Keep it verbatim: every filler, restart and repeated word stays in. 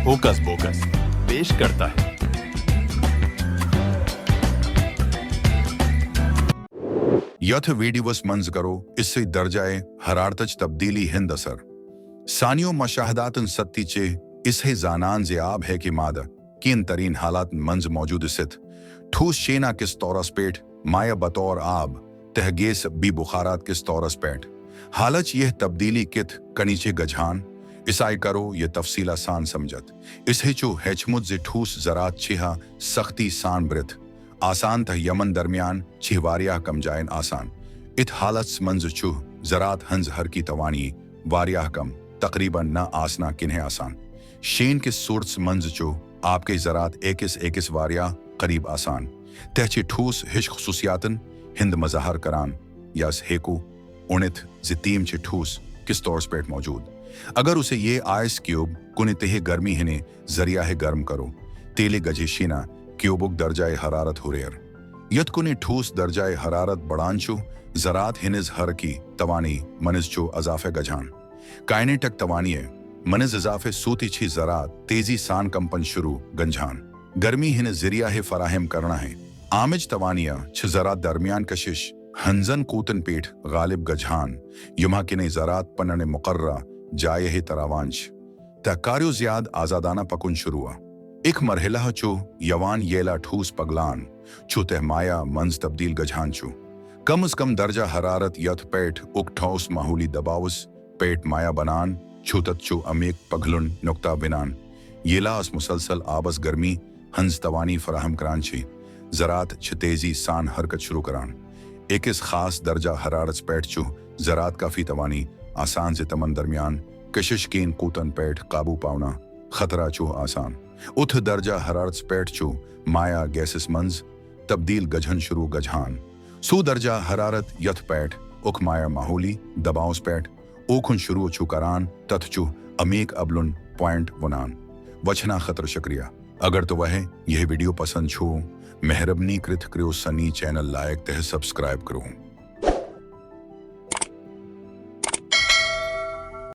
Hoax box پیش کرتا ہے۔ یتھ ویڈیوس منز کرو اسے درجہ حرارتچ تبدیلی ہند اثر۔ سانیو مشاہداتن ستی چے اسے زانان زی آب ہے کہ مادہ کین ترین حالات منز موجود ست۔ ٹھوس شینا کس طورس پیٹھ مایہ بطور آب تہ گیس بی بخارات کس طورس پیٹھ۔ حالچ یہ تبدیلی کت کنی چے گجھان، اسائی کرو یہ تفصیلہ سان سمجھت۔ اس ہیچو ہیچمت زی ٹھوس ذرات چھیہا سختی سان برتھ آسان تہ یمن درمیان چھیہ واریاہ کم جائن آسان۔ اتھ حالتس منز چھو ذرات ہنز حرکی توانی واریاہ کم، تقریباً نہ آسنا کنہ آسان۔ شین کس صورتس منز چھو آپ کے ذرات ایکس ایکس واریاہ قریب آسان۔ تہ چھ ٹھوس ہش خصوصیاتن ہند مظاہر کران یس ہیکو اونت زی تیم چھ ٹھوس کس طورس پیٹھ موجود۔ اگر اسے یہ آئس کیوب کنے تہ گرمی ہنے ذریعہ گرم کرو، تیلے گجھے شینا کیوبک درجہ حرارت ہوریر۔ یت کنے ٹھوس درجہ حرارت بڑان چھو، ذرات ہنز حرکی توانی منز چھو اضافہ گجھان۔ کائنیٹک توانی منز اضافہ سوتی چھ ذرات تیزی سان کمپن شروع گنجھان۔ گرمی ہنز ذریعہ فراہم کرنا ہے۔ آمج توانیہ چھ ذرات درمیان کشش ہنزن کوتن پیٹھ غالب گجھان، یمہ کنے ذرات پنن مقررہ جائے تراوان چھ۔ تہ کاریو زیاد آزادانہ پکن شروع۔ اک مرحلہ چھو یوان ییلا ٹھوس پگلان چھو تہ مایہ منز تبدیل گجھان چھو۔ کم از کم درجہ حرارت یتھ پیٹھ اک ٹھوس ماحولی دباوس پیٹھ مایہ بنان چھو تت چھو امیک پگلن نقطہ بنان۔ ییلا اس مسلسل آبس گرمی ہنز توانی فراہم کران چھ، ذرات چھ تیزی سان حرکت شروع کران۔ اکس خاص درجہ حرارت پیٹھ چھو ذرات کافی توانی آسان زی تمن درمیان کشش کین کوتن پیٹھ قابو پاونا خطرہ چھو آسان۔ اتھ درجہ حرارت پیٹھ چھو مایہ گیسس منز تبدیل گجھن شروع گجھان۔ سو درجہ حرارت یتھ پیٹھ اک مایہ ماحولی دباوس پیٹھ اوکھن شروع چھو کران، تتھ چھو امیک ابلن پوائنٹ ونان۔ وچھنا خطر شکریہ۔ اگر تو وہ یہ ویڈیو پسند چھو، مہربنی کرتھ کریو سنی چینل لائک تہ سبسکرائب کرو۔